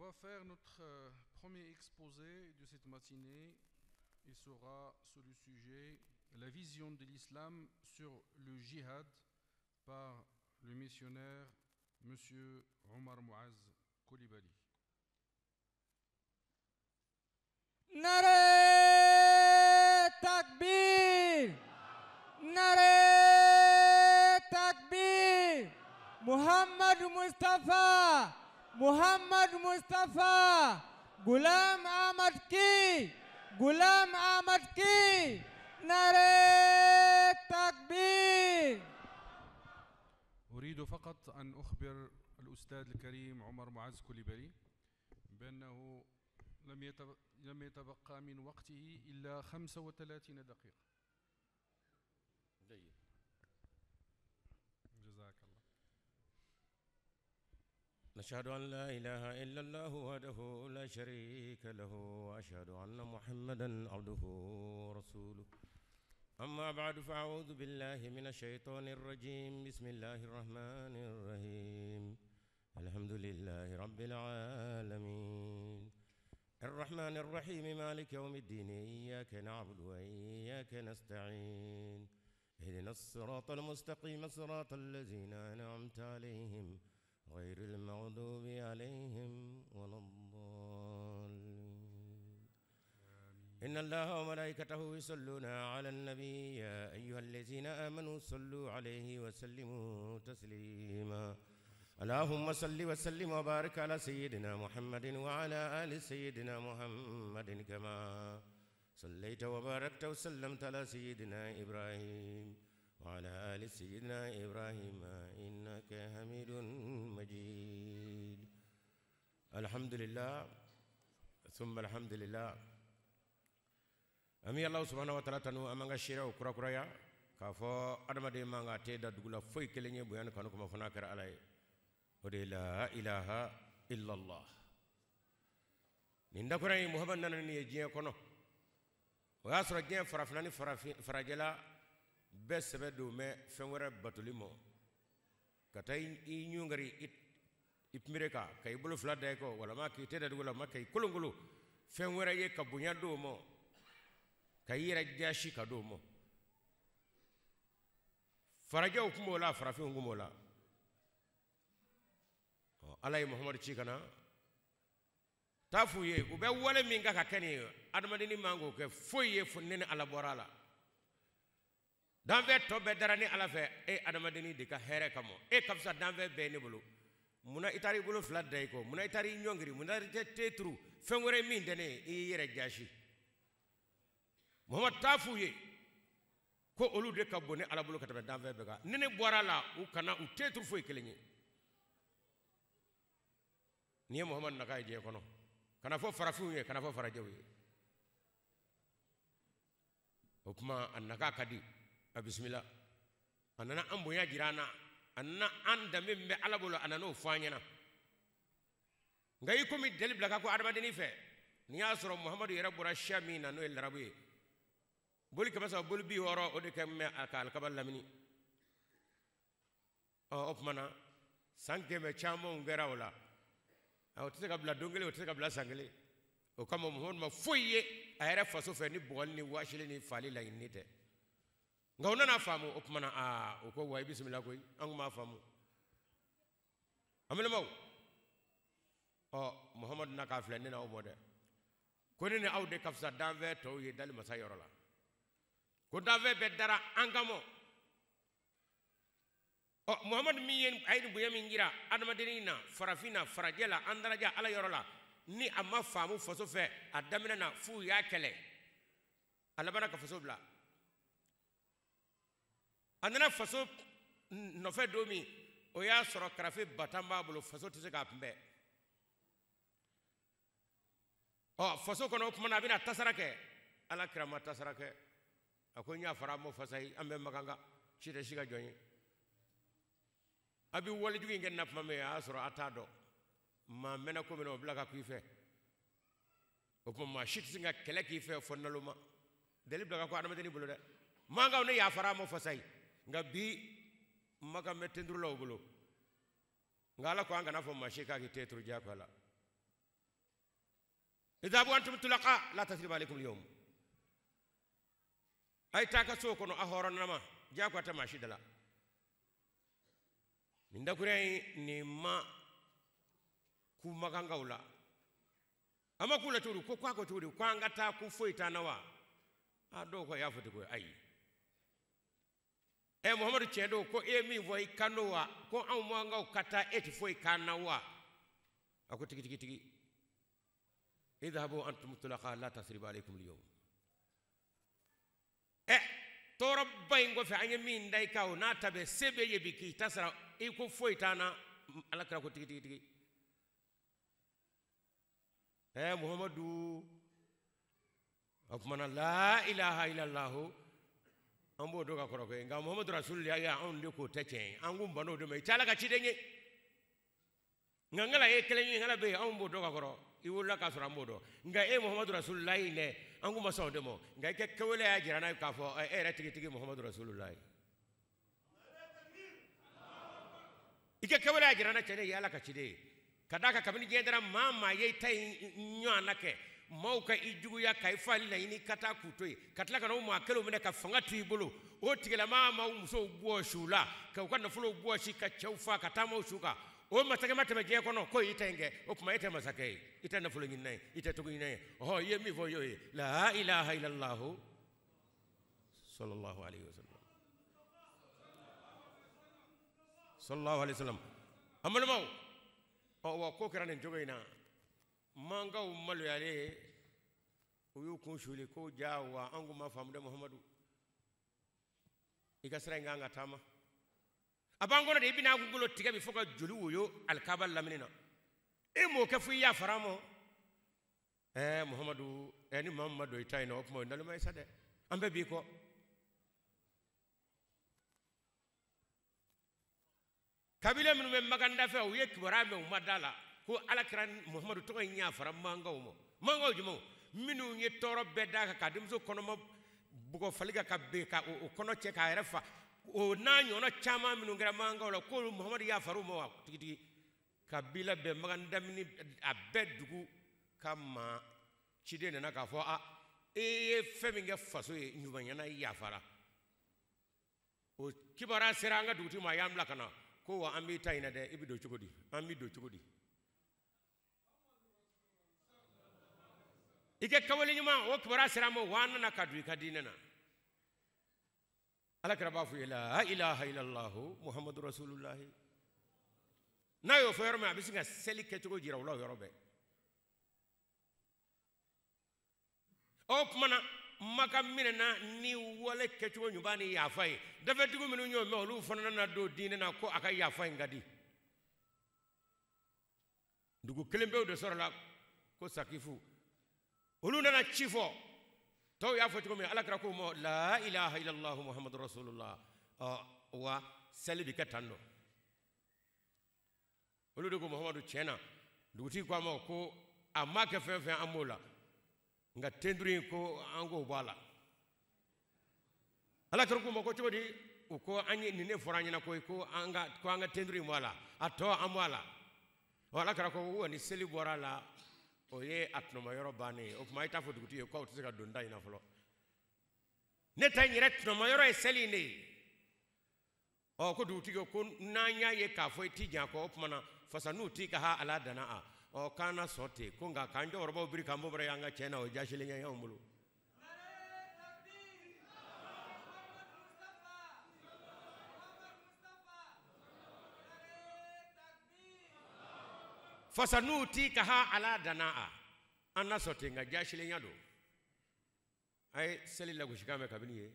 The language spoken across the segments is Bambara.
va faire notre premier exposé de cette matinée. Il sera sur le sujet « La vision de l'islam sur le djihad » par le missionnaire M. Omar Mouaz Coulibaly. Nare takbir, Nare takbir, Muhammad Mustafa, Muhammad Mustafa, Ghulam Ahmad ki, Ghulam Ahmad ki, Nare takbir. أريد فقط أن أخبر الأستاذ الكريم عمر معز كوليبالي بأنه لم يتبقى من وقته إلا 35 دقيقة. جيد. جزاك الله. نشهد أن لا إله إلا الله وحده لا شريك له وأشهد أن محمدا عبده ورسوله. أما بعد، فأعوذ بالله من الشيطان الرجيم. بسم الله الرحمن الرحيم. الحمد لله رب العالمين الرحمن الرحيم مالك يوم الدين إياك نعبد وإياك نستعين اهدنا الصراط المستقيم صراط الذين أنعمت عليهم غير المغضوب عليهم ولا الضالين. إن الله وملائكته يصلون على النبي يا أيها الذين آمنوا صلوا عليه وسلموا تسليما. اللهم صل وسلم وبارك على سيدنا محمد وعلى آل سيدنا محمد كما صليت وباركت وسلمت على سيدنا إبراهيم وعلى آل سيدنا إبراهيم إنك حميد مجيد. الحمد لله ثم الحمد لله. أمي الله سبحانه وتعالى تنو أمانغا شيرا وكرا كرايا كافو أدمدي مانغا تيدا دغلا فوي كليني بيان كانو كما فنا كر علي ودي لا إله إلا الله. نيندا كراي محمد نانا ني جيه كونو o y'a sɔrɔ diɲɛ farafinna ni farajɛla bɛɛ sɛbɛ don mɛ fɛn wɛrɛ batoli mɔ ka taa i ɲungari i pinbere kan ka i bolo fila da i kɔ walama k'i tɛ da dugu la ma ka i kolonkolon fɛn wɛrɛ ye ka bonya d'o ma ka i yɛrɛ jasi ka d'o ma. Farajɛw kun b'o la, farafinw kun b'o la. Ala ye Muhamadu ci ka na taa f'u ye u bɛ wale min kan ka kɛ nin ye adamadenni man k'o kɛ foyi ye fo ne ni Ala bɔra a la. Danfɛn tɔ bɛɛ dara ni Ala fɛ, e adamadenni de ka hɛrɛ kama, e ka fisa danfɛn bɛɛ ye ne bolo. Munna i taara i bolo fila da i kɔ, munna i taara i ɲɔngiri, munna i tɛ turu fɛn wɛrɛ min tɛ ne ye, i y'i yɛrɛ jasi. Muhamadu taa f'u ye ko olu de ka bon ne Ala bolo ka tɛmɛ danfɛn bɛɛ kan. Ni ne bɔra a la, u kana u tɛ turu foyi kelen ye. N'i ye Muhamadu nakan ye diɲɛ kɔnɔ, kana fɔ farafinw ye, kana fɔ farajɛw ye. O tuma a nakan ka di, a bisimila. A nana an bonya jira an na, a nana an danbe min bɛ Ala bolo, a nana o fɔ an ɲɛna. Nka i komi deli bila ka ko adamadennin fɛ, n'i y'a sɔrɔ Muhamadu yɛrɛ bɔra siya min na n'o ye larabu ye, boli 300 boli 60 o de kɛ mɛ a ka alikaba lamini. Ɔ o tuma na san 100 camanw kɛra o la. O tɛ se ka bila don kelen, o tɛ se ka bila san kelen. O kama Muhamadu ma foyi ye a yɛrɛ faso fɛ ni bugɔli ni wasili ni fali laɲinini tɛ. Nka u nana faamu o tuma na, aa o ko wa i bisimila koyi, an kun b'a faamu. An balimaw, ɔ Muhamadu na k'a filɛ ne n'aw mɔ dɛ, ko ne ni aw de ka fisa danfɛn tɔw ye dali masa yɔrɔ la. Ko danfɛn bɛɛ dara an kama. Ɔ Muhamadu min ye a ye nin bonya min jira adamadennin na, farafin na, farajɛ la, an daraja Ala yɔrɔ la, ni a ma faamu faso fɛ a daminɛ na f'u y'a kɛlɛ, a labanna ka faso bila. A nana faso nɔfɛ don min, o y'a sɔrɔ karafe 10,000 b'a bolo, faso tɛ se k'a kunbɛn. Ɔ faso kɔnɔ o tuma na a bɛna tasara kɛ, Ala kira ma tasara kɛ. A ko n y'a fara an ma fasa ye, an bɛɛ makan kan, si tɛ si ka jɔn ye. A bɛ walejugu in kɛ nin na tuma min, a y'a sɔrɔ a t'a dɔn. Maa mɛnna ko min na, o bila ka k'i fɛ. O tuma maa si tɛ se ka kɛlɛ k'i fɛ fɔ naloma. Deli bila ka ko adamadenni bolo dɛ. Mankanw ne yafara an ma fasa ye. Nka bi makan bɛ tenturu la o bolo. Nka Ala ko an kana fɔ maa si k'a k'i te turu diyagoya la. Idhabu antum tulaqa la tasriba alaykum al-yawm. Ay ta ka so kono a horonama jaako ta mashi dala. Nin dakuruya in nin ma ku makankaw la. A ma k'u la cogo di ko k'a ko cogo di ko an ka taa ko foyi t'an na wa? A dɔw ko y'a fɔ ten ko ayi. Ɛ Muhamadu tiɲɛ don ko e ye min fɔ i kan don wa? Ko anw makankaw ka taa e tɛ foyi k'an na wa? A ko tigi tigi tigi. Idhabu antum tulaqa la tasriba alaykum al-yawm. Ɛ tɔɔrɔba in kɔfɛ an ye min da i kan o n'a ta bɛɛ se b'e ye bi k'i ta sara i ko foyi t'an na. Ala kira ko tigi tigi tigi. Ɛ Muhamadu a kumana la ilaha illallah an b'o dɔn ka kɔrɔ koyi nka Muhamadu rasulillah anw de k'o tɛ tiɲɛ ye an kun bann'o de ma i tɛ Ala ka ciden ye nka n kala ye kelen ye n kala bɛ yen anw b'o dɔn ka kɔrɔ i wolola k'a sɔrɔ an b'o dɔn nka e Muhamadu rasulillah in dɛ an kun ma sɔn o de ma nka i ka kɛwale y'a jira n na k'a fɔ e yɛrɛ tigitigi Muhamadu rasulillah i ka kɛwale y'a jira n na cɛ ne ye Ala ka ciden ye ka d'a kan kabini diɲɛ dara maa maa ye i ta in ɲɔgɔnna kɛ maaw ka i juguya ka i fali laɲini ka taa k'u to yen ka tila ka na o maa kelenw minɛ ka fanga to i bolo o tigilamaa maaw musow bɔsi u la ka u ka nafolow bɔsi ka cɛw fa ka taa maaw su kan o masakɛ ma tɛmɛ diɲɛ kɔnɔ k'o y'i ta in kɛ o tuma e tɛ masakɛ ye i tɛ nafolo ɲinina ye i tɛ togo ɲinina ye ɔhɔ i ye min fɔ i y'o ye la ilaha illallah sallallahu alayhi wa sallam sallallahu alayhi wa sallam. An balimaw ɔ wa ko kɛra nin cogo in na mankaw maloyalen u y'u kun suli ko ja wa an kun ma faamu dɛ Muhamadu i ka sira in kan ka taama a b'an kɔnɔ de i bɛna a kunkolo tigɛ bi fo ka joli woyo alikaba lamini na e m'o kɛ fo i yafara ma ɛɛ Muhamadu ɛ ni maa min ma don i ta in na o tuma o ye naloma ye sa dɛ an bɛɛ b'i kɔ. Kabila minnu bɛ Makan dafɛ u ye kibaruya mɛn u ma da la ko Ala kira Muhamadu tɔgɔ in yafara mankaw ma mankaw jumɛnw minnu ye tɔɔrɔ bɛɛ d'a kan ka denmuso kɔnɔma bugɔ fali kan ka ben ka o kɔnɔ cɛ k'a yɛrɛ fa o n'a ɲɔgɔnna caman minnu kɛra mankaw la ko Muhamadu yafara u ma wa tigitigi kabila bɛɛ Makan damini a bɛɛ dugu ka maa ciden nana k'a fɔ a e ye fɛn min kɛ faso ye ɲumanyana yafara o kibaruya sera an ka dugutigi ma a y'an bila ka na ko wa an b'i ta in na dɛ i bɛ don cogo di an bɛ don cogo di i kɛ kawale ɲuman o kibaruya sera an ma wa an nana ka don i ka diinɛ na. Ala kira b'a fɔ ye la ilaha illallah Muhammadu rasulullah n'a y'o fɔ yɔrɔ min a bɛ sin ka seli kɛcogo jira u la o yɔrɔ bɛɛ. O tuma na Maka minɛna ni wale kɛcogo ɲuman ni yafa ye dafɛdugu minnu y'o mɛn olu fana nana don diinɛ na ko a ka yafa in ka di dugu kelen pewu de sɔrɔla ko Sakifu olu nana ci fɔ tɔw y'a fɔ cogo min Ala kira k'u ma la ilaha illallah Muhammadu rasulullah ɔ wa seli bi kɛ tan dɔ olu de ko Muhamadu tiɲɛ na dugutigi ko a ma ko a ma kɛ fɛn fɛn an b'o la nka tenduru in ko an k'o bɔ a la. Ala kira k'u ma ko cogo di u ko an ye nin ne fɔra an ɲɛna koyi ko an ka tenduru in bɔ a la a tɔ an bɔ a la ɔ Ala kira ko wa ni seli bɔra a la o ye a tɔnɔmayɔrɔ bannen ye o tuma a ye taa fɔ dugutigi ye k'aw tɛ se ka don da in na fɔlɔ ne ta in yɛrɛ tɔnɔmayɔrɔ ye seli in de ye ɔ ko dugutigi ko n'an y'a ye k'a fɔ i ti jan kɔ o tuma na fasa n'u t'i ka ha ala danna a ɔ k'an na sɔn ten ko nka k'an cɛkɔrɔbaw biri k'an bɔ y'an ka tiɲɛ na o jasilen ye anw bolo. Fasa n'u t'i ka ha ala danna a an na sɔn ten nka jasilenya don a ye seli lagosikan mɛn kabini ye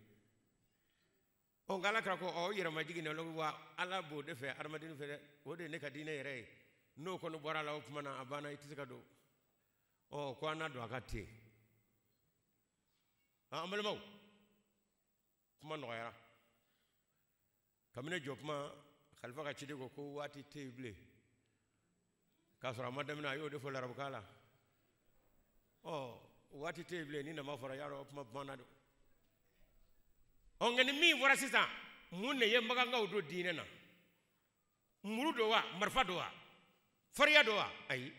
ɔ nka Ala kira ko ɔ yɛrɛmajigin na wa Ala b'o de fɛ adamaden fɛ dɛ o de ye ne ka diinɛ yɛrɛ ye n'o kɔni bɔra a la o tuma na a banna i tɛ se ka don ɔ ko an na don a ka ten an balimaw kuma nɔgɔyara kabini jɔ kuma Khalifa ka ciden ko ko waati tɛ yen bilen k'a sɔrɔ a ma daminɛ a y'o de fɔ larabukan la ɔ waati tɛ yen bilen ni nama fɔra yarɔ kuma banna don ɔ nka ni min fɔra sisan mun de ye makankaw don diinɛ na muru don wa marifa don wa fariya don wa ayi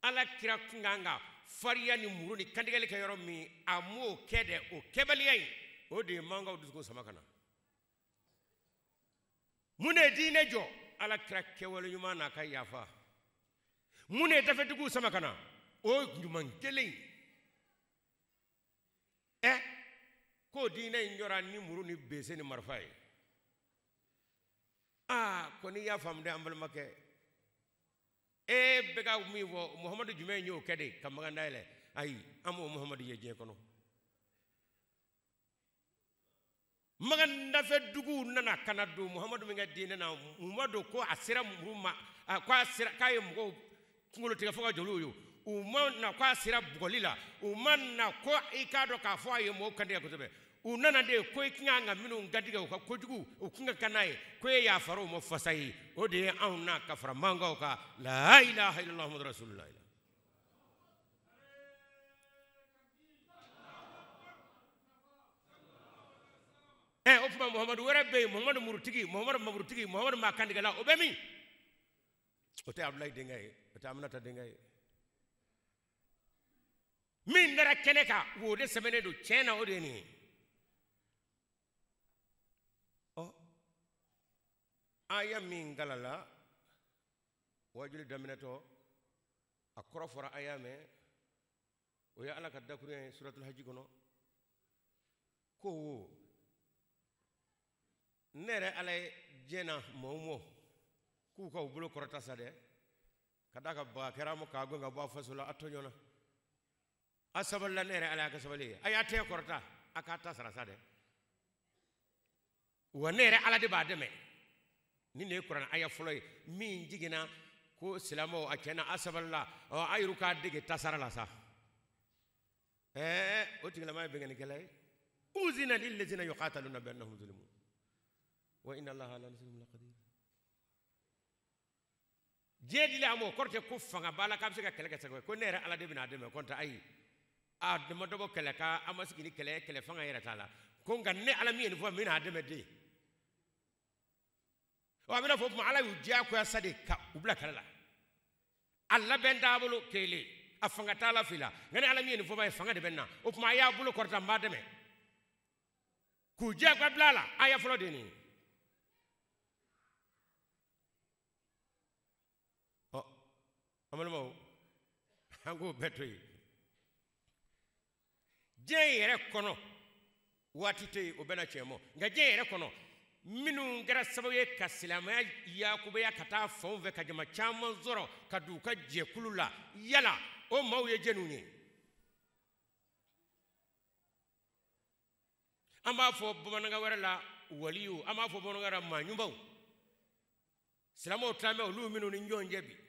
Ala kira kun kan ka fariya ni muru ni kantigɛli kɛ yɔrɔ min a m'o kɛ dɛ o kɛbaliya in o de ye mankaw dusukun sama ka na mun de ye diinɛ jɔ ala kira kɛwale ɲuman n'a ka yafa mun de ye dafɛtigiw sama ka na o ɲuman kelen ɛ k'o diinɛ in jɔra ni muru ni bese ni marifa ye aa ko n'i y'a faamu dɛ an balimakɛ e bɛ ka min fɔ Muhamadu jumɛn y'o kɛ de ka Makan dayɛlɛ ayi an m'o Muhamadu ye diɲɛ kɔnɔ Makan dafɛ duguw nana ka na don Muhamadu min ka diinɛ na u ma don ko a sera muru ma ko a sera k'a ye mɔgɔw kunkolo tigɛ fo ka joliw ye u ma na ko a sera bugɔli la u ma na ko i k'a dɔn k'a fɔ a ye mɔgɔw kantigɛ kosɛbɛ u nana de ko i kan ka minnu kantigɛ u ka kojugu u kun ka kan n'a ye ko e yafara u ma fasa ye o de ye anw na ka fara mankaw kan la ilaha illallah muhammadu rasulullah ɛ o tuma Muhamadu wɛrɛ bɛ yen Muhamadu murutigi Muhamadu maburutigi Muhamadu maa kantigɛla o bɛ min o tɛ Abudulayi denkɛ ye o tɛ Aminata denkɛ ye min dara kɛnɛ kan wo de sɛbɛnnen don tiɲɛ na o de ye nin ye ɔ aya min kalala wajuli daminɛtɔ a kɔrɔ fɔra a y'a mɛn o ye ala ka dakurunya ye suratul haji kɔnɔ ko ne yɛrɛ ala ye diɲɛ na maaw mɔ k'u ka u bolo kɔrɔta sa dɛ ka d'a kan baga kɛra ma k'a gɛn ka bɔ a faso la a tɔɲɔna a sabalila ne yɛrɛ ala y'a ka sabali ye a y'a tɛgɛ kɔrɔta a k'a ta sara sa dɛ wa ne yɛrɛ ala de b'a dɛmɛ ni nin ye kuranɛ aya fɔlɔ ye min jiginna ko silamɛw a tiɲɛna a sabalila ɔ a yɛrɛ k'a dege tasara la sa ɛɛ o tigilama ye bɛnkanikɛla ye uzina lillazina yuqataluna bi annahum zulimu wa inna allaha ala nasrihim laqadir diɲɛ dili a ma o kɔrɔ tɛ ko fanga b'a la k'a bɛ se ka kɛlɛ kɛ sago ye ko ne yɛrɛ ala de bɛna a dɛmɛ kɔntɛ ayi a dama dɔ bɔ kɛlɛ kan a ma sigi ni kɛlɛ ye kɛlɛ fanga yɛrɛ t'a la ko nka ne ala min ye nin fɔ n bɛna a dɛmɛ de ɔ a bɛna fɔ o tuma ala y'u diyagoya sa de ka u bila kɛlɛ la a labɛn t'a bolo kelen a fanga t'a la fila nka ne ala min ye nin fɔ ba ye fanga de bɛ n na o tuma a y'a bolo kɔrɔta n b'a dɛmɛ k'u diyagoya bila a la aya fɔlɔ de ye nin ye ɔ an balimaw an k'o bɛɛ to yen diɲɛ yɛrɛ kɔnɔ waati tɛ yen o bɛna tiɲɛ mɔ nka diɲɛ yɛrɛ kɔnɔ minnu kɛra sababu ye ka silamɛya yakubaya ka taa fanw fɛ ka jama caman sɔrɔ ka don u ka jɛkulu la yala o maaw ye jɛniw ye an b'a fɔ bamanankan wɛrɛ la waliyu an b'a fɔ bamanankan wɛrɛ la maa ɲumanw silamɛw tilan bɛ olu minnu ni ɲɔgɔn cɛ bi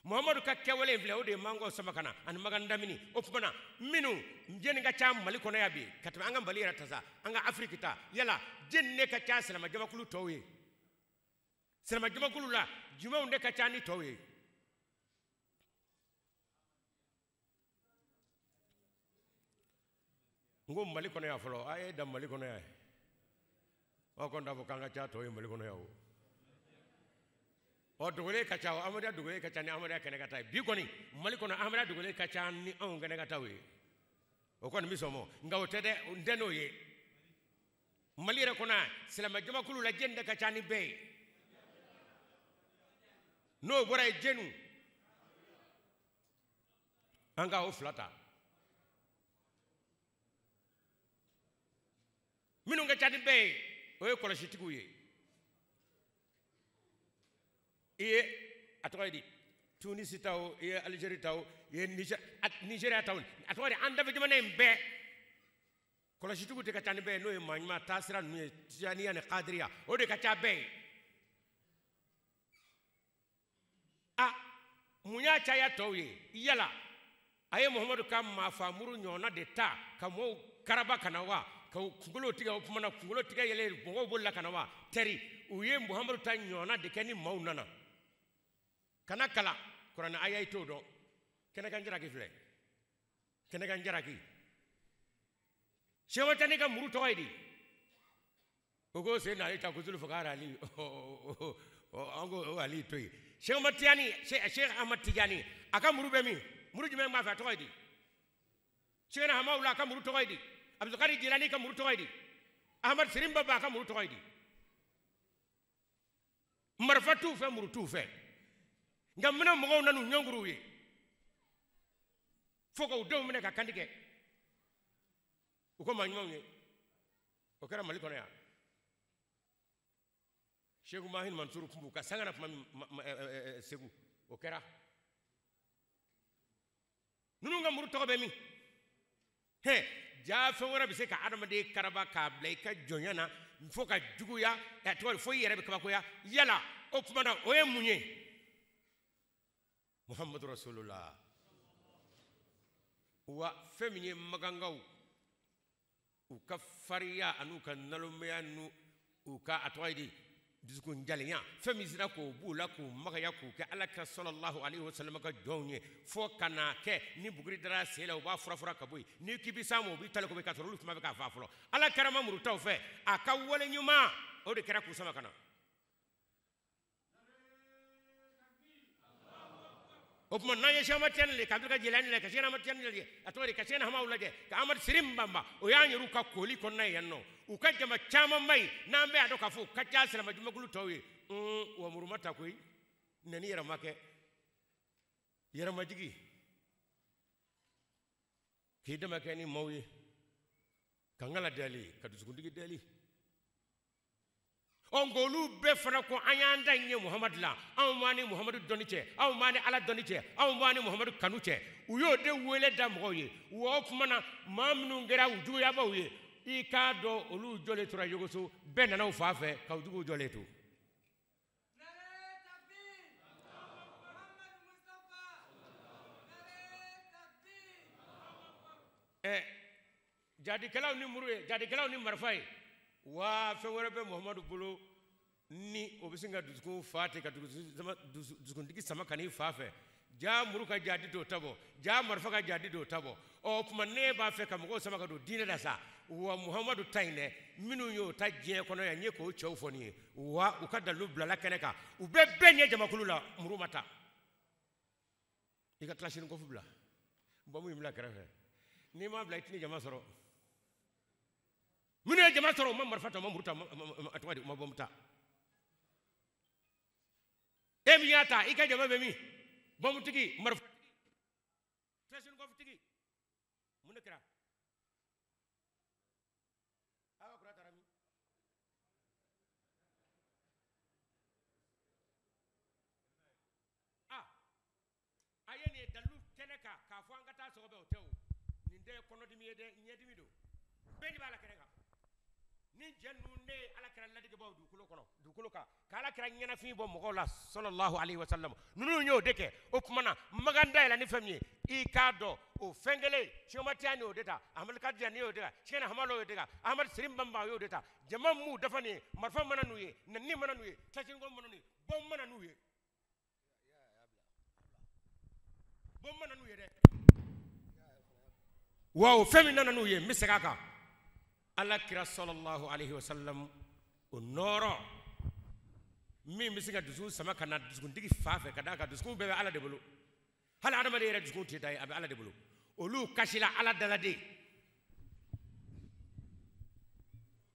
Muhamadu ka kɛwale in filɛ o de ye mankaw sama ka na ani Makan damini o tuma na minnu jɛni ka ca Mali kɔnɔ yan bi ka tɛmɛ an ka Mali yɛrɛ ta sa an ka Afiriki ta yala jɛni ne ka ca silamɛ jamakulu tɔw ye silamɛ jamakulu la jumɛnw de ka ca ni tɔw ye n ko Mali kɔnɔ yan fɔlɔ a ye dan Mali kɔnɔ yan aw kɔni t'a fɔ k'an ka ca tɔw ye Mali kɔnɔ yan o ɔ dogolen ka ca o Amadiya dogolen ka ca ni Amadiya kɛnɛ ka ta ye bi kɔni Mali kɔnɔ Amadiya dogolen ka ca ni anw kɛnɛ ka taw ye o kɔni bɛ sɔn mɔ nka o tɛ dɛ n tɛ n'o ye Mali yɛrɛ kɔnɔ yan silamɛ jamakulu la jɛni de ka ca ni bɛɛ ye n'o bɔra yen jɛniw an ka o fila ta minnu ka ca ni bɛɛ ye o ye kɔlɔsitigiw ye i ye a tɔgɔ ye di Tunisi ta o i ye Algérie ta o i ye Nigéria ta o a tɔgɔ ye di an dafɛ jamana in bɛɛ kɔlɔsitigiw de ka ca ni bɛɛ ye n'o ye maa ɲuman taasira ninnu ye Tijaniya ni Kadiriya o de ka ca bɛɛ ye a mun y'a caya tɔw ye yala a ye Muhamadu ka maafamuru ɲɔgɔnna de ta ka mɔgɔw karaba ka na wa ka kunkolo tigɛ o tuma na kunkolo tigɛ yɛlɛ mɔgɔw bolila ka na wa tɛri u ye Muhamadu ta ɲɔgɔnna de kɛ ni maaw nana kana kalan kuranɛ aya i t'o dɔn kɛnɛkan jalaki filɛ kɛnɛkan jalaki Sɛki Tani ka muru tɔgɔ ye di o ko sen n'ale ta ko Zulufakar Ali an ko o Ali to yen Cheikh Ahmad Tijani, Cheikh Ahmad Tijani a ka muru bɛ min? Muru jumɛn b'a fɛ, a tɔgɔ ye di? Cheikh Hamawula a ka muru tɔgɔ ye di? Abdulkadir Jilani ka muru tɔgɔ ye di? Ahmad Sirim Baba a ka muru tɔgɔ ye di? Marifa t'u fɛ, muru t'u fɛ, nka minɛ mɔgɔw nan'u ɲɔngiri ye fo k'u denw minɛ ka kantigɛ u ko maa ɲumanw ye. O kɛra Mali kɔnɔ yan. Cheikh Mahin Mansour tun b'u ka sanga na tuma min Segu, o kɛra. Ninnu ka muru tɔgɔ bɛ min? Hɛ, jaa fɛn wɛrɛ bɛ se ka adamaden karaba k'a bila i ka jɔnya na fo ka juguya, tɔgɔ fo i yɛrɛ bɛ kabakoya. Yala o tuma na o ye mun ye? Muhammadu Rasulullah. Wa fɛn min ye magangaw u ka farinya an'u ka nalomaya n'u u ka a tɔgɔ ye di dusukun jalenya, fɛn min sera k'o b'u la k'u magaya k'u kɛ Ala kira sallallahu alaihi wasallam ka jɔnw ye, fo ka n'a kɛ ni buguri dara sen la u b'a fura fura ka bɔ yen, n'i k'i bɛ s'a ma u b'i tali ko bɛ k'a sɔrɔ olu tuma bɛ k'a fa fɔlɔ. Ala kira ma muru t'aw fɛ, a ka wale ɲuman o de kɛra k'u sama ka na. O tuma n'an ye Cheikh Ahmad Tijani lajɛ, ka Abdulkadir Jilani lajɛ, ka Cheikh Ahmad Tijani lajɛ, a tɔgɔ di, ka Cheikh Hamaw lajɛ, ka Ahmad Sirim Bamba, o y'an yɛrɛw ka koli kɔnɔna ye yan nɔ. U ka jama camanba ye, n'an bɛɛ y'a dɔn k'a fɔ u ka ca silamɛ jumakulu tɔw ye. Wa muru ma ta koyi, nɛni yɛrɛ ma kɛ, yɛrɛmajigi k'i dama kɛ ni maaw ye, ka ŋala dali, ka dusukuntigi dali. Ɔ nka olu bɛɛ fana ko an y'an da in ye Muhamadu la, anw b'an ni Muhamadu dɔnni cɛ, anw b'an ni Ala dɔnni cɛ, anw b'an ni Muhamadu kanu cɛ. U y'o de wele da mɔgɔw ye. Wa o tuma na maa minnu kɛra u juguyabaw ye, i k'a dɔn olu jɔlen tora Yogoso, bɛɛ nana u fa fɛ ka u juguw jɔlen to. Ɛ jadikɛlaw ni muru ye, jadikɛlaw ni marifa ye. Wa fɛn wɛrɛ bɛ Muhamadu bolo ni o bɛ sin ka dusukun fa ten, ka dusukuntigi sama ka n'i fa fɛ. Ja muru ka jadi t'o ta bɔ, ja marifa ka jadi t'o ta bɔ. Ɔ o tuma ne b'a fɛ ka mɔgɔw sama ka don diinɛ la sa. Wa Muhamadu ta in dɛ, minnu y'o ta diɲɛ kɔnɔ yan, n ye k'o cɛw fɔ nin ye. Wa u ka dalilu bilala kɛnɛ kan, u bɛɛ ɲɛ jamakulu la, muru ma ta. I ka Kalachnikov bila, bɔnbu in bila kɛrɛfɛ. N'i m'a bila i tɛna jama sɔrɔ. Minnu ye jama sɔrɔ, u ma marifa ta, u ma muru ta, a tɔgɔ di, u ma bɔnbu ta. E min y'a ta, i ka jama bɛ min? Bɔnbutigi, marifatigi, Kalachnikovtigi, mun de kɛra? Awa kura taara min? A ye nin ye dalilu kɛnɛ kan k'a fɔ an ka taa sɔgɔbɛ, o tɛ o. Nin tɛ kɔnɔdimi ye dɛ, ɲɛdimi don. Bɛɛ de b'a la kɛnɛ kan. Ni jɛ ninnu ne ye Ala kira ladigebaaw dugukolo kɔnɔ, dugukolo kan, ka Ala kira ɲɛnafin bɔ mɔgɔw la sallallahu alaihi wasallam. Ninnu y'o de kɛ. O tuma na Makan dayɛlɛ ni fɛn min ye, i k'a dɔn o fɛn kelen, Cheikh Ahmad Tijani y'o de ta, Ahmad Kadijani y'o de ta, Cheikh Hamalo y'o de ta, Ahmad Sirim Bamba y'o de ta. Jama m'u dafa nin ye, marifa mana n'u ye, nɛni mana n'u ye, Kalachnikov mana n'u ye, bɔn mana n'u ye. Bɔn mana n'u ye dɛ. Wa o fɛn min nana n'u ye, n bɛ segin a kan. Ala kira sallallahu alaihi wasallam o nɔɔrɔ min bɛ se ka dusu sama ka na dusukuntigi fa fɛ, ka d'a kan dusukun bɛɛ bɛ Ala de bolo. Hali adamaden yɛrɛ dusukun tɛ da ye, a bɛ Ala de bolo. Olu kasila Ala dala de.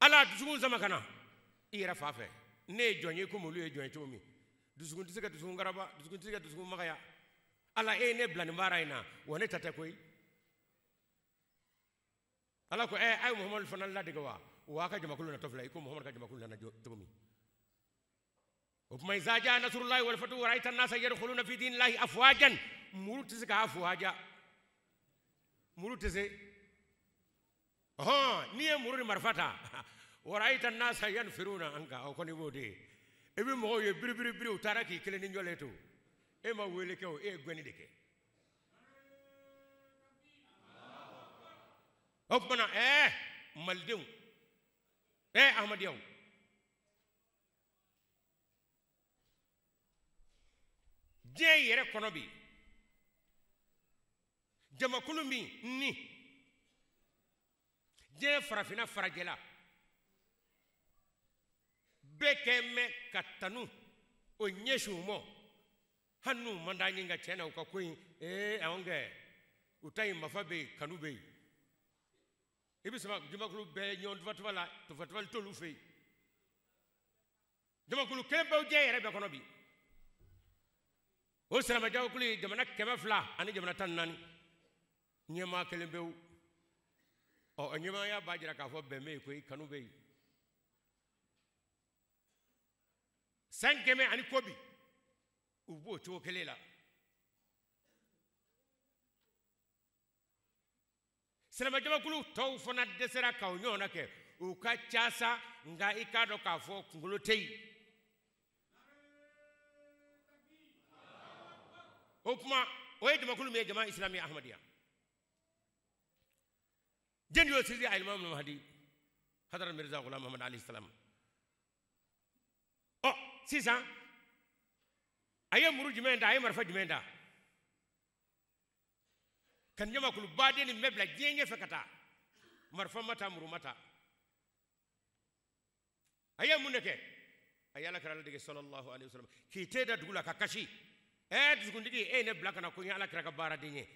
Ala dusukun sama ka na i yɛrɛ fa fɛ. Ne ye jɔn ye komi olu ye jɔn ye cogo min. Dusukun tɛ se ka dusukun karaba, dusukun tɛ se ka dusukun magaya. Ala e ye ne bila nin baara in na, wa ne ta tɛ koyi. Ala ko a ye Muhamadu fana ladege wa? Wa a ka jamakulu natɔ filɛ, i ko Muhamadu ka jamakulu nana cogo min. O tuma iza jaa nasrullahi wal fathu wa ra'aita an-nasa yadkhuluna fi dinillahi afwajan. Muru tɛ se k'a afwaja. Muru tɛ se. Ɔhɔn, n'i ye muru ni marifa ta, wa ra'aita an-nasa yanfiruna anka, o kɔni b'o de ye. I bɛ mɔgɔw ye biri biri biri, u taara k'i kelen ni jɔlen to. E ma wele kɛ o, e ye gɛnni de kɛ. O tuma na malidenw, ahmadiyaw, diɲɛ yɛrɛ kɔnɔ bi, jamakulu min ni diɲɛ farafinna farajɛla bɛɛ kɛ mɛn ka tanu o ɲɛsin u ma, Hali n'u man d'an ye nka tiɲɛ na u ka ko in anw kɛ u ta in mafa bɛ yen kanu bɛ yen i bɛ sama jamakulu bɛɛ ɲɔgɔn tufatufa la tufatufali t'olu fɛ yen jamakulu kelen b'aw diɲɛ yɛrɛ bɛɛ kɔnɔ bi o silamɛjamakulu ye jamana 200 ani jamana 14 ɲɛmaa kelen pewu ɔ ɲɛmaaya b'a jira k'a fɔ bɛn bɛ yen koyi kanu bɛ yen san 100 ani kɔ bi u b'o cogo kelen la silamɛjamakulu tɔw fana dɛsɛra k'o ɲɔgɔnna kɛ u ka ca sa nka i k'a dɔn k'a fɔ kunkolo tɛ yen o tuma o ye jamakulu min ye jama isilami ahmadiyya jɛn y'o sinsin alimami mahadi hadara mirza gulam muhammad alayhi salam ɔ sisan a ye muru jumɛn da a ye marifa jumɛn da ka jamakulu baden nin bɛɛ bila diɲɛ ɲɛfɛ ka taa marifa ma ta muru ma ta a ye mun de kɛ a ye ala kira ladege sallallahu alaihi wasallam k'i te da dugu la ka kasi dusukuntigi e ye ne bila ka na ko n ye ala kira ka baaraden ye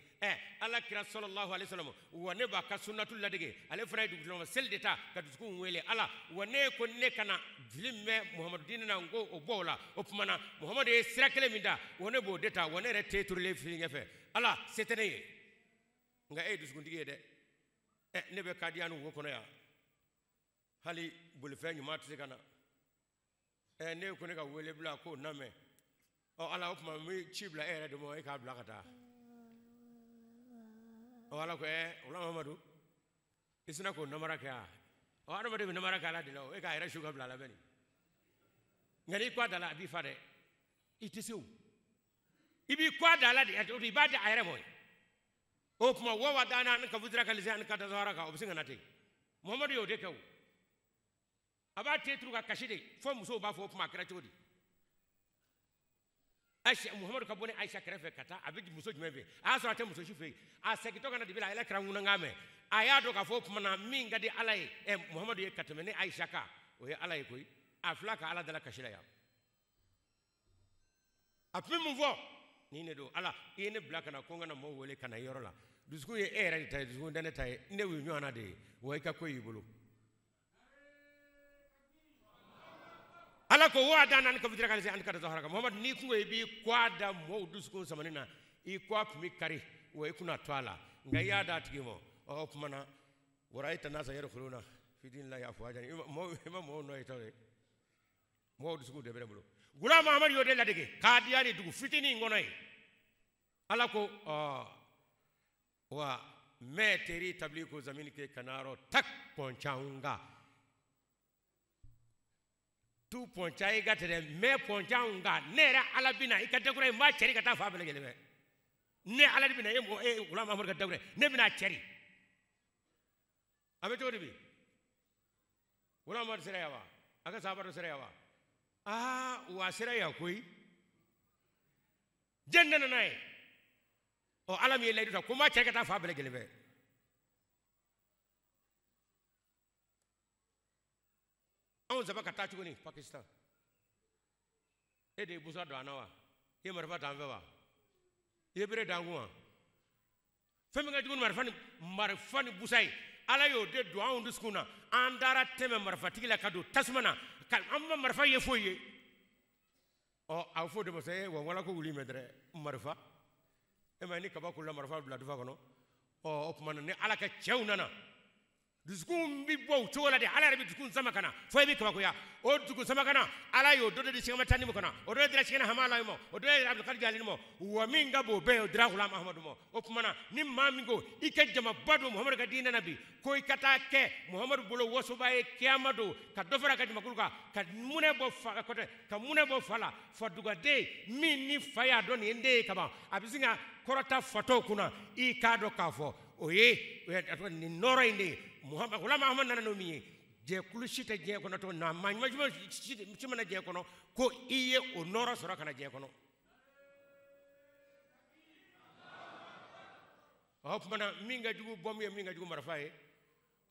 ala kira sallallahu alaihi wasallam wa ne b'a ka sunnatu ladege ale fana ye dugutigi seli de ta ka dusukun wele ala wa ne ko ne kana fili min bɛ muhamadu diinɛ na n ko o bɔ o la o tuma na muhamadu ye sira kelen min ta wa ne b'o de ta wa ne yɛrɛ te turulen fili ɲɛfɛ ala se tɛ ne ye nka e ye dusukuntigi ye dɛ ne bɛ kadiyani wo kɔnɔ yan hali bolifɛn ɲuman tɛ se ka na ne ko ne ka wele bila k'o namɛn ɔ ala o tuma n bɛ ci bila e yɛrɛ de ma e k'a bila ka taa ɔ ala ko wula mamadu i sina k'o namara kɛ wa ɔ adamaden bɛ namara kɛ ala de la o e k'a yɛrɛ su ka bila a la bɛ nin nka n'i kɔ a da la a b'i fa dɛ i tɛ se o i b'i kɔ a da la de i b'a di a yɛrɛ ma o tuma wa dáná an ka fusira ka lise an ka tasara kan o bɛ se ka na ten muhamadu y'o de kɛ o a b'a te turu ka kasi de fo musow b'a fɔ o tuma a kɛra cogo di Aisha muhamadu ka bɔ ni Aisha kɛrɛfɛ ka taa a bɛ muso jumɛn fɛ a y'a sɔrɔ a tɛ muso si fɛ yen a segintɔ ka na dibi la a yɛrɛ kɛra ŋunankan mɛn a y'a dɔn k'a fɔ o tuma na min ka di ala ye muhamadu ye ka tɛmɛ ni Aisha kan o ye ala ye koyi a fila ka ala dala kasi la yan a tun bɛ mun fɔ ni ne don ala i ye ne bila ka na ko n kana mɔgɔw wele ka na yɔrɔ la dusukun ye e yɛrɛ de ta ye dusukun tɛ ne ta ye ne y'u ɲɔgɔnna de ye wa i ka ko y'i bolo ala ko wa da naani ka fitira ka se an ka taa haraka muhamadu n'i kun ko i b'i kɔ a da mɔgɔw dusukun samani na i kɔ a tun bɛ kari wa i kunna to a la nka i y'a d'a tigi ma ɔ o tuma na wara i tana sa yɛrɛ kolon na fitinin la y'a fɔ a jani i ma mɔgɔw nɔ ye tɔ ye mɔgɔw dusukun de bɛ ne bolo gula muhamadu y'o de ladege k'a diya ni dugu fitinin in kɔnɔ ye ala ko wa mɛ teri tabili ko zamini ke kanaro tak pɔncaunga tu pɔnca i ka tɛ dɛ mɛ pɔncaunga ne yɛrɛ ala bɛna i ka dakura in n b'a cɛri ka taa fan bɛɛ lajɛlen fɛ ne ala de bɛna e mɔgɔ e gula muhamadu ka dakura ne bɛna a cɛri a bɛ cogo di bi gula muhamadu sera yan wa a ka sahaba dɔ sera yan wa wa sera yan koyi jɛn nana n'a ye ɔ ala min ye layidu ta ko n b'a cɛri ka taa fan bɛɛ lajɛlen fɛ anw saba ka taa tuguni Pakistan e de ye busa don an na wa i ye marifa t'an fɛ wa i ye bere d'an kun wa fɛn min ka jugu ni marifa ni busa ye ala y'o de don anw dusukun na an taara tɛmɛ marifatigi la ka don tasuma na ka an ma marifa ye foyi ye ɔ a bɛ fɔ o de ma sa wa wala ko wuli mɛ dɛrɛ marifa e ma ye ni kaba kolola marifa bila dufa kɔnɔ ɔ o tuma na ni ala ka cɛw nana dusukun bɛ bɔ o cogo la de ala yɛrɛ bɛ dusukun sama ka na fo i bɛ kabakoya o dusukun sama ka na ala y'o dɔ de di sɛgɛma tan ni ma o dɔ de dira sɛgɛnna hamala ma o dɔ de dira abdulkadir jalani ma wa min ka bon o bɛɛ ye o dira gulam ahamadu ma o tuma na ni maa min ko i ka jamaba don muhamadu ka diinɛ na bi ko i ka taa kɛ muhamadu bolo wasoba ye kiyama don ka dɔ fara a ka jamakulu kan ka munɛ bɔ fa kɔtɛ ka munɛ bɔ fa la fadugaden min ni fa y'a dɔn nin ye n den ye kaban a bɛ sin ka kɔrɔta fatɔw kunna i k'a dɔn k'a fɔ o ye nin nɔrɔ in de ye muhamadu gulam ahamadu nana n'o min ye jɛkulu si tɛ diɲɛ kɔnɔ tuguni na maa ɲuman jumɛn si mana diɲɛ kɔnɔ ko i ye o nɔrɔ sɔrɔ ka na diɲɛ kɔnɔ o tuma na min ka jugu bɔnbu ye min ka jugu marifa ye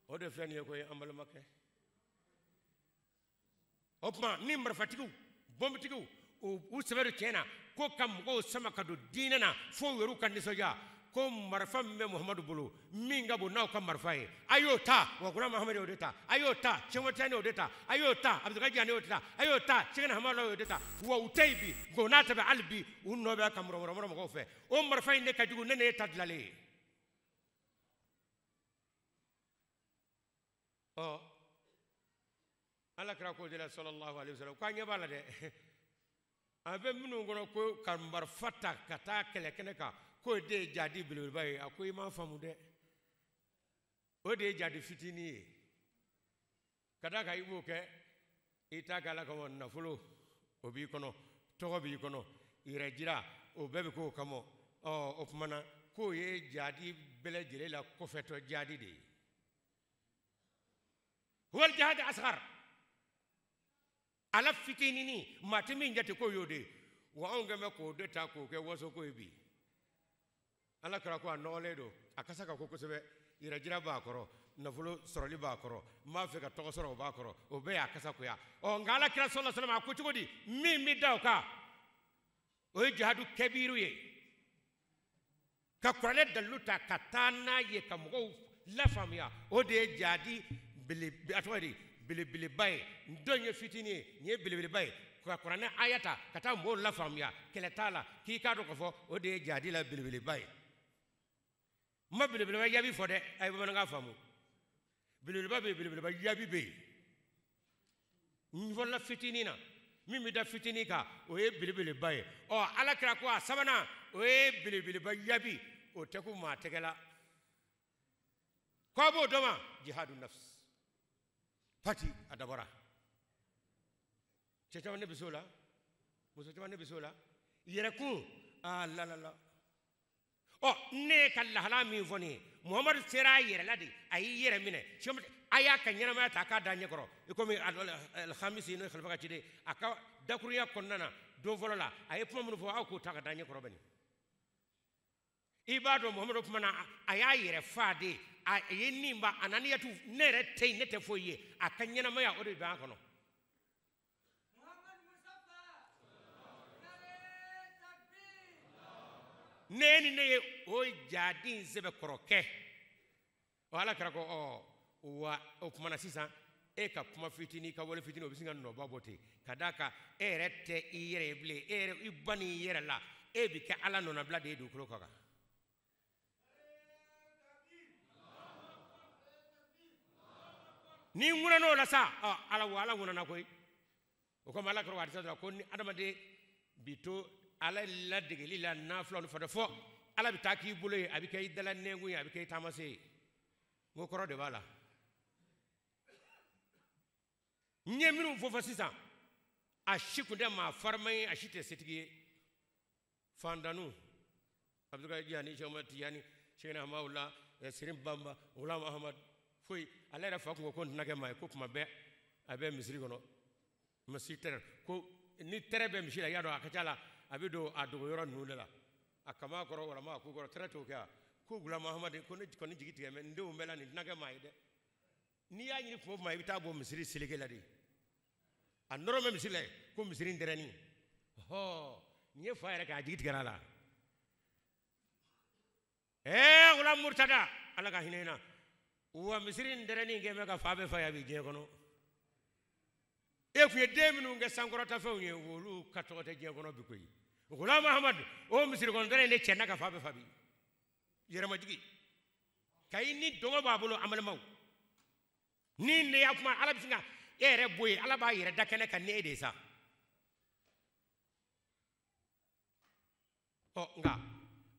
o de filɛ nin ye koyi an balimakɛ o tuma ni marifatigiw bɔnbutigiw U sɛbɛ don tiɲɛ na ko ka mɔgɔw sama ka don diinɛ na fo u yɛrɛw ka nisɔndiya ko marifa min bɛ Muhamadu bolo min ka bon n'aw ka marifa ye a y'o ta wa Gulam Mahamadu y'o de ta a y'o ta Sɛkumaru y'o de ta a y'o ta Abudulayi Jani y'o de ta a y'o ta Sɛkina Hamala y'o de ta wa u tɛ yen bi nka o n'a ta bɛɛ hali bi u nɔ bɛ ka mɔrɔmɔrɔ mɔgɔw fɛ o marifa in de ka jugu ne n'e ta dilanlen ye. Ɔ Ala kira ko de la sallallahu alaihi wasallam k'a ɲɛ b'a la dɛ a bɛ minnu kɔnɔ ko ka marifa ta ka taa kɛlɛ kɛnɛ kan k'o de ye jadi belebeleba ye a ko i m'a faamu dɛ o de ye jadi fitinin ye ka d'a kan i b'o kɛ i t'a kɛ Ala kama nafolo o b'i kɔnɔ tɔgɔ b'i kɔnɔ yɛrɛ jira o bɛɛ bɛ k'o kama ɔ o tuma na k'o ye jadi bɛɛ lajɛlen la kɔfɛtɔ jadi de ye huwal jihad asghar ala fitinini maa tɛ min jate k'o y'o de ye wa anw kɛn bɛ k'o de ta k'o kɛ wasoko ye bi Ala kira ko a nɔgɔlen don a kasa ka ko kosɛbɛ yɛrɛjira b'a kɔrɔ nafolo sɔrɔli b'a kɔrɔ n b'a fɛ ka tɔgɔ sɔrɔ o b'a kɔrɔ o bɛɛ y'a kasa koya ɔ nka Ala kira sallallahu alaihi wasallam a ko cogo di min bɛ da o kan o ye jihadu kɛbiru ye ka kuranɛ dalilu ta ka taa n'a ye ka mɔgɔw lafaamuya o de ye jadi a tɔgɔ di belebeleba ye dɔ ye fitinin ye nin ye belebeleba ye ka kuranɛ aya ta ka taa mɔgɔw lafaamuya kɛlɛ t'a la k'i k'a dɔn k'a fɔ o de ye jadi la belebeleba ye. N ma belebeleba jaabi fɔ dɛ a ye bamanankan faamu belebeleba bɛ yen belebeleba jaabi bɛ yen n fɔlɔla fitinin na min bɛ da fitinin kan o ye belebeleba ye ɔ Ala kira ko a sabanan o ye belebeleba jaabi o tɛ ko maa tɛgɛ la k'a b'o dɔn ma jihadu nafs pati a dabɔra cɛ caman ne bɛ s'o la muso caman ne bɛ s'o la yɛrɛkun aa la la la ɔ ne ka lahala min fɔ nin ye Muhamadu sera a yɛrɛ la de a y'i yɛrɛ minɛ a y'a ka ɲɛnamaya ta k'a da ɲɛkɔrɔ i komi alhamisi n'o ye khalifa ka ciden a ka dakurunya kɔnɔna na don fɔlɔ la a ye kuma minnu fɔ aw k'o ta ka da ɲɛkɔrɔ bani i b'a dɔn Muhamadu kuma na a y'a yɛrɛ fa de a ye nin ba a naniyatu ne yɛrɛ tɛ yen ne tɛ foyi ye a ka ɲɛnamaya o de bɛ an kɔnɔ. Ne ni ne ye o jadi in sɛbɛkɔrɔ kɛ ɔ Ala kira ko ɔ wa o kuma na sisan e ka kuma fitinin ka wale fitinin o bɛ sin ka nɔba bɔ ten ka d'a kan e yɛrɛ tɛ i yɛrɛ ye bilen e yɛrɛ i ba n'i yɛrɛ la e bɛ kɛ Ala nɔnabila de ye dugukolo kɔ kan. N'i ŋunan'o la sa ɔ Ala wa Ala ŋunana koyi o komi Ala kira ko hadisa la ko ni adamaden bi to Ala ladegeli la nafilaw ni fɛn fɔ Ala bɛ taa k'i bolo ye a bɛ kɛ i dala nɛnkun ye a bɛ kɛ i taamase ye n ko kɔrɔ de b'a la n ye minnu fɔ fɔ sisan a si kun tɛ maa farima ye a si tɛ setigi ye fandanu Abudulayi Jani Sɛkumaru Tijani Sɛkina Hamawula Sirin Banba Gulam Ahmad foyi ale yɛrɛ fa kun ko ko n tɛna kɛ maa ye ko kuma bɛɛ a bɛ misiri kɔnɔ misi tɛrɛ ko ni tɛrɛ bɛ misi la i y'a dɔn a ka ca la a bɛ don a dogo yɔrɔ ninnu de la a kama kɔrɔ walama a ku kɔrɔ tɛrɛ t'o kɛ wa ko Gulam Ahmad ko ne kɔni jigi tigɛ mɛ n denw bɛɛ la nin tɛna kɛ maa ye dɛ n'i y'a ɲini kuma o kuma i bɛ taa bɔ misiri seleke la de a nɔrɔ bɛ misiri la yen ko misiri in tɛrɛnin hɔɔ nin ye fa yɛrɛ kɛ a jigi tigɛra a la ɛɛ Gulam Murtada Ala ka hinɛ na wa misiri in tɛrɛnin kɛ bɛ ka fa bɛɛ fa ya bi diɲɛ kɔnɔ e kun ye den minnu kɛ sankɔrɔtafɛnw ye olu ka tɔgɔ tɛ diɲɛ kɔnɔ bi koyi Gulam Ahmad o misiri kɔnɔ tɛrɛn de cɛ n'a ka fa bɛɛ fa bi yɛrɛmajigi ka i ni dɔgɔ b'a bolo an balimaw ni ne y'a kuma Ala bɛ sin ka e yɛrɛ bɔ yen Ala b'a yɛrɛ da kɛnɛ kan ni e de ye sa ɔ nka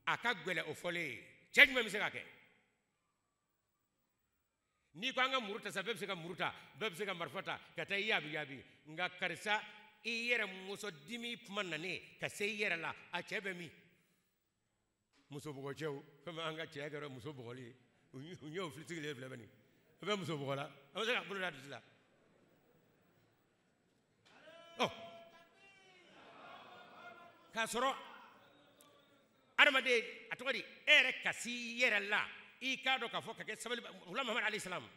a ka gɛlɛn o fɔlen ye cɛ jumɛn bɛ se ka kɛ n'i ko an ka muru ta sa bɛɛ bɛ se ka muru ta bɛɛ bɛ se ka marifa ta ka taa i yaabi yaabi nka karisa i yɛrɛ muso dimi kuma nanen ka se i yɛrɛ la a cɛ bɛ min muso bugɔcɛw fɛn min an ka cɛya kɛra muso bugɔli ye u ɲɛw fili sigilen filɛ bani a bɛ muso bugɔ la a bɛ se ka bolo da dusu la ɔ k'a sɔrɔ adamaden a tɔgɔ di e yɛrɛ ka s'i yɛrɛ la i k'a dɔn k'a fɔ ka kɛ sabali Gulam Muhamad alayhi salam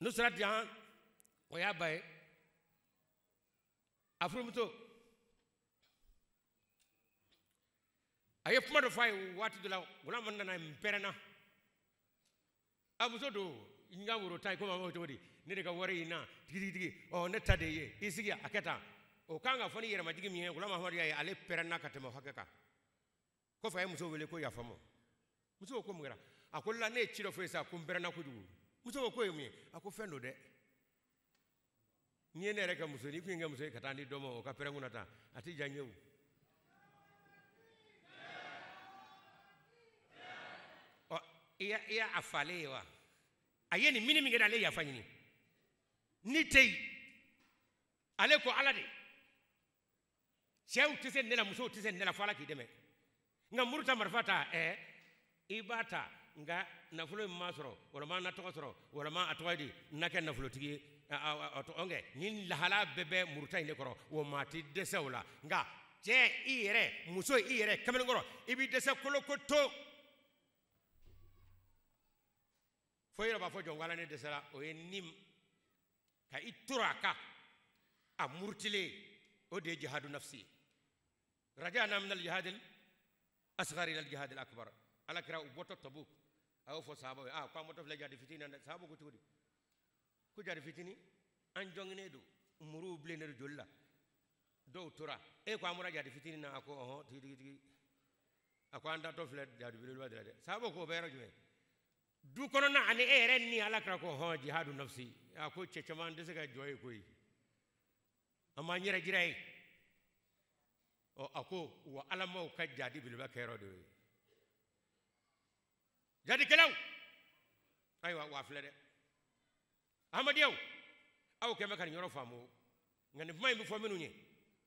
Nusrat Jahan O y'a ba ye a furumuso a ye kuma dɔ fɔ a ye waati dɔ la Gulam nana n pɛrɛnna a muso don n ka woro ta ye komi an b'a fɔ cogo di ne de ka wari in na tigitigi ɔ ne ta de ye i sigi a kɛ tan o kan ka fɔ ni yɛrɛmajigin min ye Gulam Ahamadu y'a ye ale pɛrɛnna ka tɛmɛ o hakɛ kan kɔfɛ a ye muso wele ko yafa ma muso ko mun kɛra a ko la ne ye ci dɔ fɔ ye sa ko n pɛrɛnna kojugu muso ko ye mun ye a ko fɛn don dɛ n'i ye ne yɛrɛ kɛ muso ye n'i kun ye n kɛ muso ye ka taa di dɔ ma o ka pɛrɛn kunna tan a tɛ diya n ye o ɔ i y'a falen ye wa a ye nin mini min kɛ ale yafa ɲini ni tɛ yen ale ko ala de cɛw tɛ se ne la musow tɛ se ne la fo ala k'i dɛmɛ nka muru ta marifa ta ɛ i b'a ta nka nafolo in ma sɔrɔ walima na tɔgɔ sɔrɔ walima a tɔgɔ ye di n na kɛ nafolotigi ye ɔnkɛ nin lahala bɛɛ bɛ muruta in de kɔrɔ o maa tɛ dɛsɛ o la nka cɛ i yɛrɛ muso i yɛrɛ kamalenkɔrɔ i b'i dɛsɛ koloko to fo i yɛrɛ b'a fɔ jɔn ko ala ne dɛsɛra o ye ni ka i tora a kan a murutilen o de ye jihadu nafsi ye rajana min al-jihad al-asghar ila al-jihad al-akbar ala kira u bɔtɔ Tabuk a y'o fɔ sahabaw ye a ko an bɔtɔ filɛ jadi fitini na dɛ sahabaw ko cogo di ko jadi fitini an jɔnginen don muruw bilennen don joli la dɔw tora e ko an bɔra jadi fitini na a ko ɔhɔn tigi tigi tigi a ko an taatɔ filɛ jadi belebeleba de la dɛ sahabaw ko o bɛ yɔrɔ jumɛn du kɔnɔna ani e yɛrɛ ni ala kira ko hɔn jihadu nafsi a ko cɛ caman tɛ se ka jɔ ye koyi an b'an yɛrɛ jira ye ɔ a ko wa alamaw ka jadi belebeleba kɛyɔrɔ de ye jadikɛlaw ayiwa wa filɛ dɛ ahmadiyaw aw kɛn bɛ ka nin yɔrɔ faamu nka nin kuma in bɛ fɔ minnu ye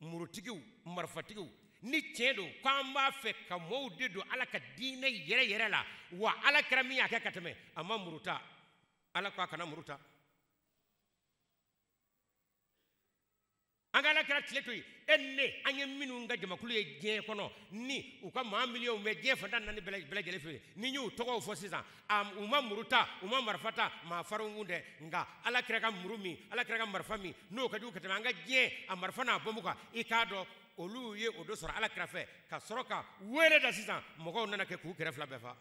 murutigiw marifatigiw ni tiɲɛ don k'an b'a fɛ ka mɔɔw de don ala ka diinɛ yɛrɛ yɛrɛ la wa ala kɛra min y'a kɛ ka tɛmɛ a ma muru ta ala ko a kana muru ta an ka ala kɛra tile to yen e ne an ye minnu ka jamakulu ye diɲɛ kɔnɔ ni u ka maa miliyɔnw bɛ diɲɛ fantan naani bɛɛ lajɛlen fɛ ni n y'u tɔgɔw fɔ sisan u ma muru ta u ma marifa ta maa farinw tɛ nka ala kɛra ka muru min ala kɛra ka marifa min n'o ka jugu ka tɛmɛ an ka diɲɛ a marifa n'a bɔnbu kan i k'a dɔn olu ye o dɔ sɔrɔ ala kɛra fɛ ka sɔrɔ ka wele da sisan mɔgɔw nana kɛ k'u kɛrɛ fila bɛɛ fa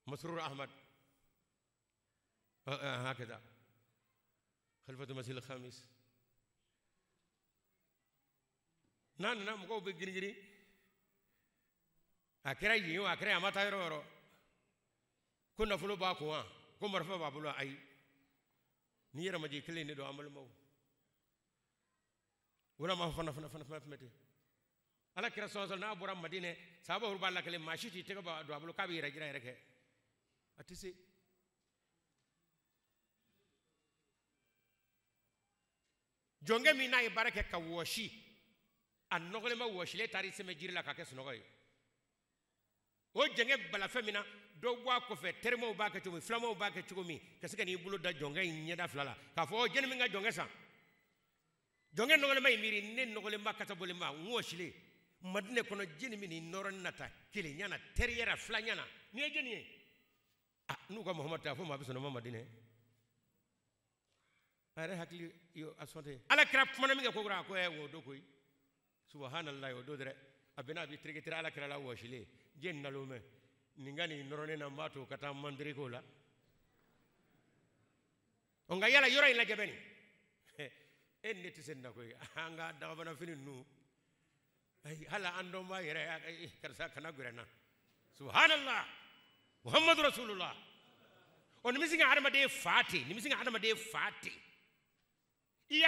Masrur Ahmad هكذا خليفة المسيح الخامس نان نان مكو بجري أكره يو أكره أما تايرو يرو كنا فلو باكوا كم مرفا بابلو أي نيرة مجي كلي ندو عمل مو ولا ما فنا فنا فنا فنا فمتي على كرا سوزل نا برا مدينة سابه هربا لكلي ماشي تيجي دو عملو كابي رجنا يركه أتسي jɔnkɛ min n'a ye baara kɛ ka wɔsi a nɔgɔlen ma wɔsilen taara i sɛmɛ jiri la k'a kɛ sunɔgɔ ye o jɛngɛ balafɛn min na dɔw bɔ a kɔfɛ terimaw b'a kɛ cogo min filamaw b'a kɛ cogo min ka se ka n'i bolo da jɔnkɛ in ɲɛda fila la k'a fɔ ɔ jɛni min ka jɔnkɛ san jɔnkɛ nɔgɔlenba in miiri ne nɔgɔlenba kasa bɔlenba n wɔsilen Madinɛ kɔnɔ jɛni min ni nɔrɔ na ta kelenya na teriya la filanya na n'i ye jɛni ye a n'u ka Muhamadu ta fo maa bɛ sɔn ma Madinɛ a yɛrɛ hakili a sɔn tɛ ala kira kumana min kɛ ko kura a ko ɛ o don koyi subahanallahi o don dɛrɛ a bɛna a bɛ tereke tere ala kira la wɔsilen diɲɛ nalon mɛ nin ka nin nɔrɔnen na n b'a to ka taa mandere k'o la nka yala yɔrɔ in lajɛ bɛ nin e ni ne tɛ se nin na koyi an ka dagabanafini ninnu ayi hali an dɔnbaa yɛrɛ karisa kana gɛrɛ n na subhanallah muhammadu rasulullah ɔ nin bɛ sin ka hadamaden fa ten nin bɛ sin ka hadamaden fa ten i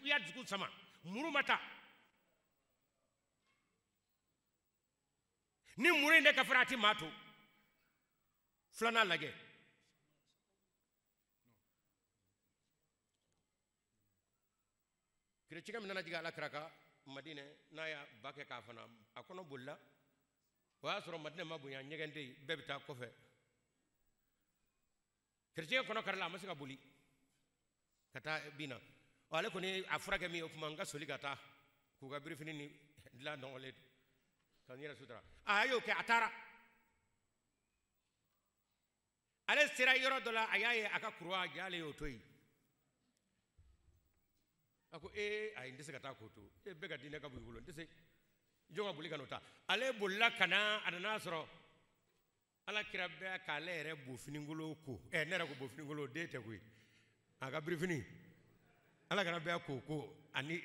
y'a dusukun sama muru ma ta ni muru in de ka fara a ti maa to filanan lajɛ kerecɛkɛ min nana jigin ala kira kan Madinɛ n'a y'a ba kɛ k'a fana a kɔnɔ bolila o y'a sɔrɔ Madinɛ ma bonya ɲɛgɛn tɛ yen bɛɛ bɛ taa kɔfɛ kerecɛkɛ kɔnɔ karila a ma se ka boli ka taa bin na ɔ ale kɔni a furakɛ min ye o tuma n ka soli ka taa k'u ka birifini ni dilan nɔgɔlen ka n yɛrɛ sutura a y'o kɛ a taara Ale sera yɔrɔ dɔ la, a y'a ye a ka kuruwa jalen y'o to yen. A ko ee, ayi, n tɛ se ka taa k'o to e bɛɛ ka diinɛ ka bon i bolo, n tɛ se, jɔn ka boli ka n'o ta. Ale bolila ka na, a nana sɔrɔ ala kira bɛɛ k'ale yɛrɛ bofinikolo ko. Ɛ, ne yɛrɛ ko bofinikolo den tɛ koyi, a ka birifini ala kira bɛɛ ko ani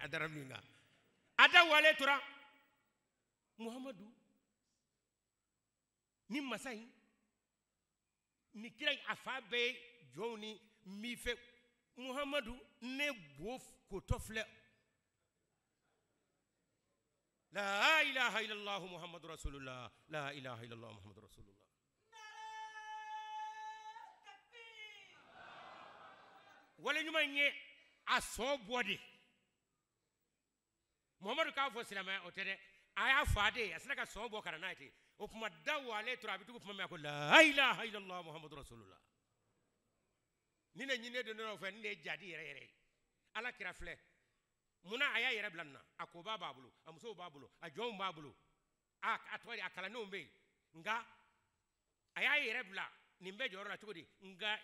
a dara min kan, a da wale tora Muhamadu ni masa in ni kira in, a fa bɛɛ ye jɔnw ni n fɛ Muhamadu ne bo kotɔ filɛ. La ilaha illallah Muhammadu rasulullah, la ilaha illallah Muhammadu rasulullah. Wale ɲuman ye a sɔn bɔ de. Muhamadu k'a fɔ silamɛya o tɛ dɛ, a y'a fa de, a sera ka sɔn bɔ ka na n'a ye ten. O kuma da wale tora, a bɛ tugu kuma min a ko la ilaha illallah Muhammadu rasulullah. Ni ne ɲinɛ don ne nɔfɛ, ni ne ye jadi yɛrɛ yɛrɛ ye. Ala kira filɛ, munna a y'a yɛrɛ bila nin na? A koba b'a bolo, a musow b'a bolo, a jɔnw b'a bolo, a tɔgɔ di, a kalandenw bɛ yen, nka a y'a yɛrɛ bila nin bɛɛ jɔyɔrɔ la cogo di? Nka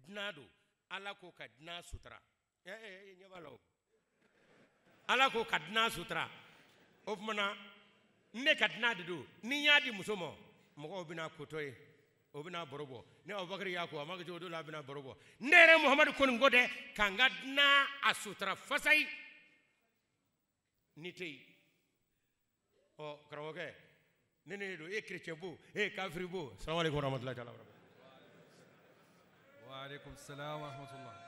dunan don, ala ko ka dunan sutura. Ɛ ɛ, ɲɛ b'a la o, ala ko ka dunan sutura. O tuma na ne ka dunan de don, ni n y'a di muso ma, mɔgɔw bɛna kotɔ ye, o bɛna baro bɔ. Ni Abubakar y'a ko a ma kɛ cogo dɔ la, a bɛna baro bɔ. Ne yɛrɛ Muhamadu kɔni ko dɛ, ka n ka dunan a sutura fasayi ni tɛ yen. Ɔ karamɔgɔkɛ, ne don, e chrétien bo, e kafiri bo. Salamu aleykum warahmatulahi taala wabarakatuh. Wa aleykum salam wa rahmatullah.